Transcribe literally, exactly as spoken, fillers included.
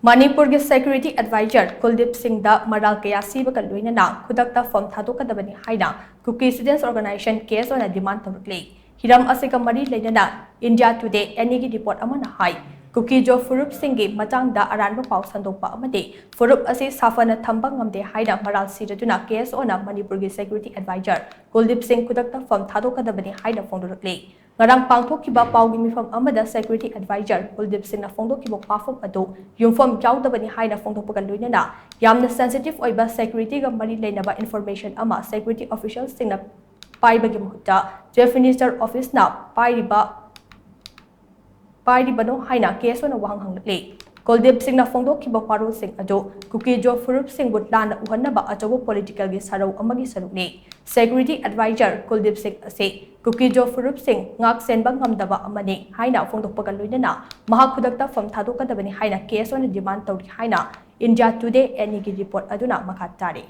ꯃꯅꯤꯄꯨꯔꯒꯤ security adviser ꯀꯨꯜꯗꯤꯞ ꯁꯤꯡꯗ ꯃꯔꯥꯜ ꯀꯌꯥ ꯁꯤꯕꯒ ꯂꯣꯏꯅꯅ ꯈꯨꯗꯛꯇ ꯐꯝ ꯊꯥꯗꯣꯛꯀꯗꯕꯅꯤ ꯍꯥꯏꯅ ꯀꯨꯀꯤ ꯁ꯭ꯇꯨꯗꯦꯟꯠꯁ ꯑꯣꯔꯒꯅꯥꯏꯖꯦꯁꯟ, ꯀꯦ ꯑꯦꯁ ꯑꯣꯅ ꯗꯤꯃꯥꯟꯗ ꯇꯧꯔꯛꯂꯤ꯫ ꯍꯤꯔꯝ ꯑꯁꯤꯒ ꯃꯔꯤ ꯂꯩꯅꯅ ꯏꯟꯗꯤꯌꯥ ꯇꯨꯗꯦ, ꯑꯦꯟ ꯏꯒꯤ ꯔꯤꯄꯣꯔꯠ ꯑꯃꯅ ꯍꯥꯏ, ꯀꯨꯀꯤ ꯖꯣ ꯐꯨꯔꯨꯞꯁꯤꯡꯒꯤ ꯃꯇꯥꯡꯗ ꯑꯔꯥꯟꯕ ꯄꯥꯎ ꯁꯟꯗꯣꯛꯄ ꯑꯃꯗꯤ ꯐꯨꯔꯨꯞ ꯑꯁꯤ ꯁꯥꯐꯅ ꯊꯝꯕ ꯉꯝꯗꯦ ꯍꯥꯏꯅ ꯃꯔꯥꯜ ꯁꯤꯔꯗꯨꯅ ꯀꯦ ꯑꯦꯁ ꯑꯣꯅ ꯃꯅꯤꯄꯨꯔꯒꯤ ꯁꯦꯀ꯭ꯌꯨꯔꯤꯇꯤ ꯑꯦꯗꯚꯥꯏꯖꯔ ꯀꯨꯜꯗꯤꯞ ꯁꯤꯡ ꯈꯨꯗꯛꯇ ꯐꯝ ꯊꯥꯗꯣꯛꯀꯗꯕꯅꯤ ꯍꯥꯏꯅ ꯐꯣꯡꯗꯣꯔꯛꯂꯤ꯫ ꯉꯔꯥꯡ ꯄꯥꯡꯊꯣꯛꯈꯤꯕ ꯄꯥꯎꯒꯤ ꯃꯤꯐꯝ ꯑꯃꯗ ꯁꯦꯀ꯭ꯌꯨꯔꯤꯇꯤ ꯑꯦꯗꯚꯥꯏꯖꯔ ꯀꯨꯜꯗꯤꯞ ꯁꯤꯡꯅ ꯐꯣꯡꯗꯣꯛꯈꯤꯕ ꯋꯥꯐꯝ ꯑꯗꯨ ꯌꯨꯝꯐꯝ ꯌꯥꯎꯗꯕꯅꯤ ꯍꯥꯏꯅ ꯐꯣꯡꯗꯣꯛꯄꯒ ꯂꯣꯏꯅꯅ ꯌꯥꯝꯅ ꯁꯦꯟꯁꯤꯇꯤꯚ ꯑꯣꯏꯕ ꯁꯦꯀ꯭ꯌꯨꯔꯤꯇꯤꯒ ꯃꯔꯤ ꯂꯩꯅꯕ ꯏꯟꯐꯣꯔꯃꯦꯁꯟ ꯑꯃ ꯁꯦꯀ꯭ꯌꯨꯔꯤꯇꯤ ꯑꯣꯐꯤꯁꯤꯌꯦꯜꯁꯤꯡꯅ ꯄꯥꯏꯕꯒꯤ ꯃꯍꯨꯠꯇ ꯆꯤꯐ ꯃꯤꯅꯤꯁꯇꯔ ꯑꯣꯐꯤꯁꯅ ꯄꯥꯏꯔꯤꯕ, ꯄꯥꯏꯔꯤꯕꯅꯣ ꯍꯥꯏꯅ ꯀꯦ ꯑꯦꯁ ꯑꯣꯅ ꯋꯥꯍꯪ ꯍꯪꯂꯛꯂꯤ꯫ ꯀꯨꯜꯗꯤꯞ ꯁꯤꯡꯅ ꯐꯣꯡꯗꯣꯛꯈꯤꯕ ꯋꯥꯔꯣꯜꯁꯤꯡ ꯑꯗꯨ ꯀꯨꯀꯤ ꯖꯣ ꯐꯨꯔꯨꯞꯁꯤꯡꯕꯨ ꯂꯥꯟꯅ ꯎꯍꯟꯅꯕ ꯑꯆꯧꯕ ꯄꯣꯂꯤꯇꯤꯀꯦꯜꯒꯤ ꯁꯔꯧ ꯑꯃꯒꯤ ꯁꯔꯨꯛꯅꯤ꯫ ꯁꯦꯀ꯭ꯌꯨꯔꯤꯇꯤ ꯑꯦꯗꯚꯥꯏꯖꯔ ꯀꯨꯜꯗꯤꯞ ꯁꯤꯡ ꯑꯁꯤ ꯀꯨꯀꯤ ꯖꯣ ꯐꯨꯔꯨꯞꯁꯤꯡ ꯉꯥꯛ ꯁꯦꯟꯕ ꯉꯝꯗꯕ ꯑꯃꯅꯤ ꯍꯥꯏꯅ ꯐꯣꯡꯗꯣꯛꯄꯒ ꯂꯣꯏꯅꯅ ꯃꯍꯥꯛ ꯈꯨꯗꯛꯇ ꯐꯝ ꯊꯥꯗꯣꯛꯀꯗꯕꯅꯤ ꯍꯥꯏꯅ ꯀꯦ ꯑꯦꯁ ꯑꯣꯅ ꯗꯤꯃꯥꯟꯗ ꯇꯧꯔꯤ ꯍꯥꯏꯅ ꯏꯟꯗꯤꯌꯥ ꯇꯨꯗꯦ, ꯑꯦꯟ ꯏꯒꯤ ꯔꯤꯄꯣꯔꯠ ꯑꯗꯨꯅ ꯃꯈꯥ ꯇꯥꯔꯤ꯫